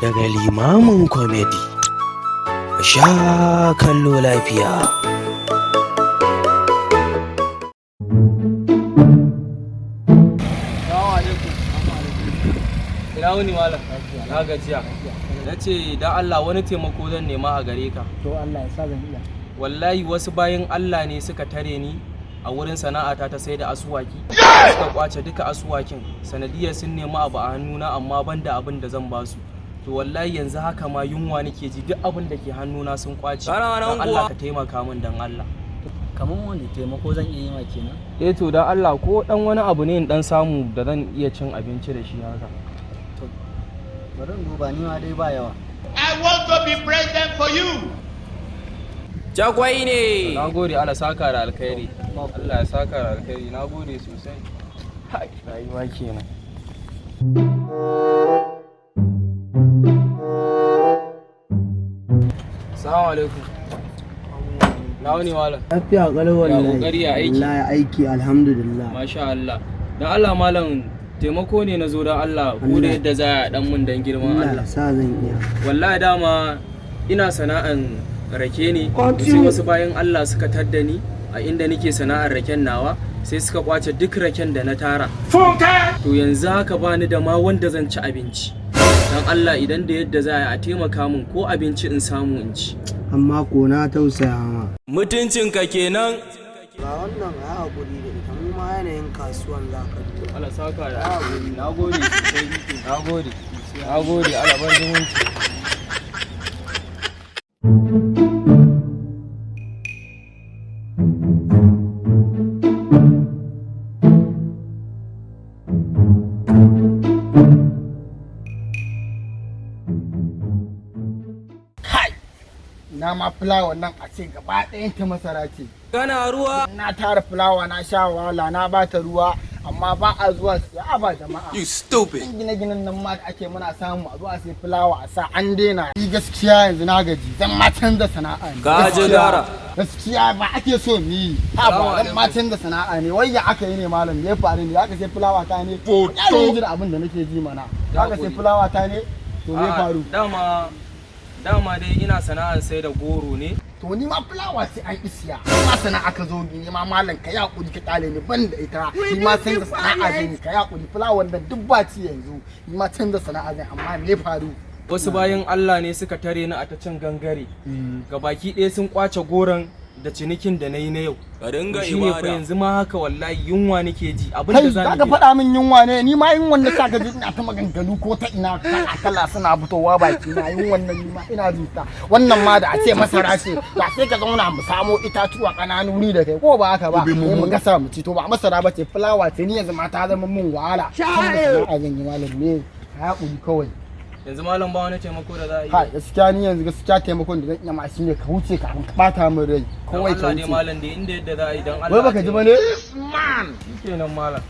Daga Limamin Comedy. Sha kallo lafiya. Salamu alaikum. Ina wuni, malam? Na gajiya. Na ce dan Allah wani taimako zan nema a gare ka. To, Allah ya sa zan iya. Wallahi wasu bayin Allah ne suka tare ni a wurin sana'ata ta sai da asuwaki. Suka kwace duka asuwakin. Sanadiyar sun nemi abu a hannuna, amma ban da abin da zan basu. To wallahi yanzu haka ma yunwa nake ji, duk abin da ke hannuna sun kwace. Dan Allah ka taimaka min, dan Allah. Kamar wani taimako zan iya yi ma kenan? Eh to, dan Allah ko dan wani abu ne in dan samu da zan iya cin abinci da shi haka. To, bari in duba, ni ma dai ba yawa. I want to be president for you. Jagwai ne. Na gode, Allah saka da alkhairi. Allah ya saka da alkhairi. Na gode sosai. Hai, rayuwa kenan. Assalamu alaikum. Na wuni, malam? Lafiya kalau wallahi. Kokari, ya aiki? Wallahi aiki alhamdulillah. Masha Allah. Dan Allah malam, taimako ne na zo, dan Allah ko da yadda za a dan mun, dan girman Allah Allah. ya sa zan iya. Wallahi dama ina sana'an rake ne, sai wasu bayan Allah suka tadda ni a inda nake sana'ar raken nawa, sai suka kwace duk raken da na tara. To yanzu haka bani da ma wanda zan ci abinci. Dan Allah idan da yadda za a taimaka min, ko abinci in samu in ci. Amma ko na tausaya ma. Mutuncinka kenan. Ga wannan, a hakuri da ita, mu ma yanayin kasuwan za ka duba. Allah saka da. Na gode sosai. Na gode. Na gode, Allah bar zumunci. Na ma fulawa nan a ce gaba ɗayan ta masara ce. Kana ruwa. Na tara fulawa, na sha wahala, na bata ruwa, amma ba a zuwa siya ba, jama'a. You stupid. Gine-ginen nan ma da ake muna samu a zuwa sai fulawa a sa, an daina. Ni gaskiya yanzu na gaji, zan ma canza sana'a ne. Ka ji Gaskiya. gara. Gaskiya ba ake so mu yi ha ba, zan ma canza sana'a ne. Wai ya aka yi ne, malam? Me ya faru ne? Aka sai fulawa ta ne? Ya ne ji da abin da nake ji mana. Aka sai fulawa ta ne? To me ya A'a, faru? Dama dai ina sana'ar sai da goro ne. To ni ma fulawa sai an isiya ma sana'a ka zo ni ma, malam, ka ya kudi ka kyale ni ban da ita. Ni ma canza sana'a zan yi, ka ya kudi, fulawar nan duk ba ci yanzu. Ni ma canza sana'a zan, amma me ya faru? Wasu bayan Allah ne suka tare ni a ta can gangare. Gabaki ɗaya sun kwace goron da cinikin da na yi na yau. Ka dinga Shi ne fa ibada. yanzu ma haka wallahi yunwa nake ji, abin da Kai za za ni ka faɗa min yunwa ne? Ni ma yunwan na sa ka ji ina ta maganganu ko ta ina kala kala suna fitowa baki na. Yunwan nan ni ma ina jin ta. Wannan ma da a ce masara ce, da sai ka zauna mu samo itatuwa ƙananu ni da kai, ko ba haka ba, sai mu gasa mu ci. To ba masara ba ce, fulawa ce. Ni yanzu ma ta zama mun wahala. Canza sana'a zan yi, malam, ne ka haƙuri kawai. Yanzu malam, ba wani taimako da za a yi? Ha, gaskiya ni yanzu gaskiya taimakon da zan iya ma shine ka wuce kafin ka bata min rai. Dan Kawai ka Allah dai wuce. malam dai, inda yadda za a yi, dan Allah. Wai baka ji ba ne? Shikenan malam,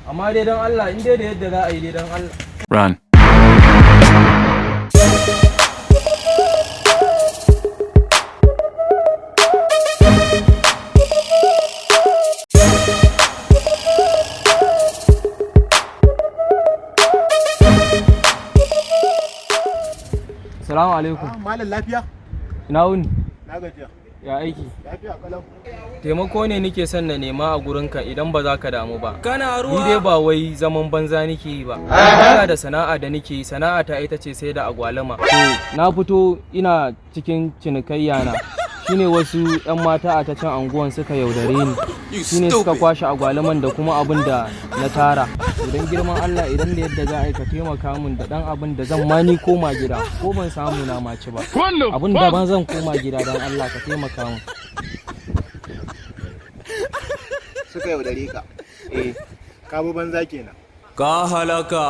amma dai dan Allah in dai da yadda za a yi dai, dan Allah. Run. Assalamu alaikum. Malam, lafiya? Ina wuni? Na gajiya. Ya aiki? Lafiya kalau. Taimako ne nake son na nema a gurinka, idan ba za ka damu ba. Kana Ni ruwa. dai ba wai zaman banza nake yi ba. Ina da sana'a da nake yi, sana'a ta ita ce sai da agwaluma. To na fito ina cikin cinikayya na. Shine wasu 'yan mata a ta can anguwan suka yaudare ni. You Shine suka stupid. kwashe agwaluman da kuma abin da na tara. Idan girman Allah, idan da yadda za a yi, ka taimaka min da dan abin da zan ma ni koma gida, ko ban samu na maci ba. Abin da ban zan koma gida, dan Allah ka taimaka min. Suka yaudare ka? Eh. Ka bi banza kenan. Ka halaka.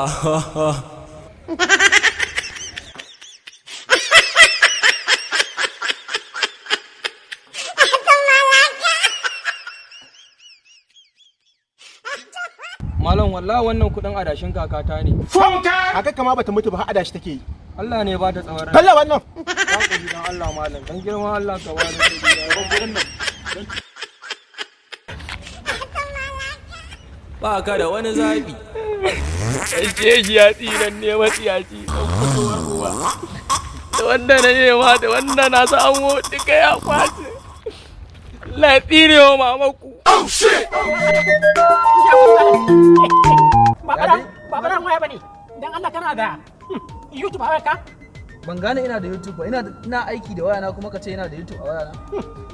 Malam, wallahi wannan kudin adashin kakata ne. Haka kama bata mutu ba har adashi take yi. Allah ne ba ta tsawon rai. Kalla wannan. Hakuri dan Allah malam, dan girman Allah ka bani kuɗi. Ba ka da wani zaɓi. Shegi ya tsinan ne matsiyaci ɗan fitowar uwa. Da wanda na nema da wanda na samu duka ya kwace. Allah ya tsine wa mamaku. Ba waya bane. Dan Allah, kana da YouTube a wayarka? Ban gane ina da YouTube ba. Ina aiki da wayana kuma ka ce ina da YouTube a wayana?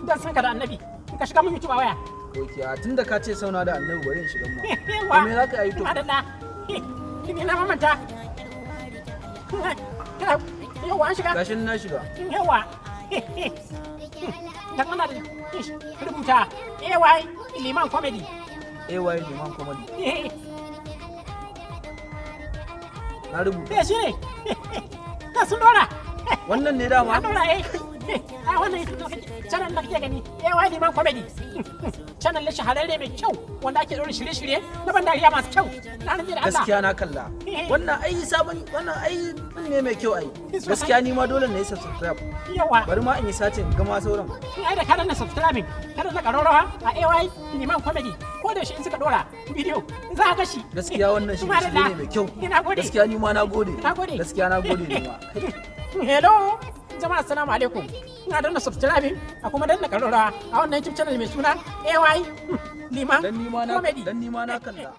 Dan san ka da Annabi. Ka shiga mun YouTube a waya. Ok, a tunda ka ce sauna da Annabi, bari in shiga ma. Yawa. To, me za ka yi a YouTube? Madalla. Ni na mamanta. Yawa, an shiga. Gashin na shiga. Yawa. Dan Allah, rubuta AY Liman Comedy. AY Liman Comedy. Na rubuta. Eh, shi ne. Ka sun dora. Wannan ne dama? An dora, eh. Ai wannan channel da kake gani, AY Liman Comedy. Channel ne shahararre mai kyau wanda ake dora shirye-shirye na ban dariya masu kyau. Na rantse da Allah. Gaskiya na kalla. Wannan ai sabon, wannan ai ne mai kyau ai. Gaskiya ni ma dole ne yi subscribe. Yawa. Bari ma in yi satin gama sauran. Ai da ka danna subscribing, ka danna ƙararrawa a AY Liman Comedy, ko da yaushe in suka dora bidiyo za ka ga shi. Gaskiya wannan shi ne mai kyau. Ina gode. Gaskiya ni ma na gode. Na gode. Gaskiya na gode ni ma. Hello, jama'a, assalamu alaikum. Ina danna subscribing a kuma danna ƙararrawa a wannan YouTube channel mai suna AY Liman Dan ni ma na Comedy. Dan ni ma na kalla.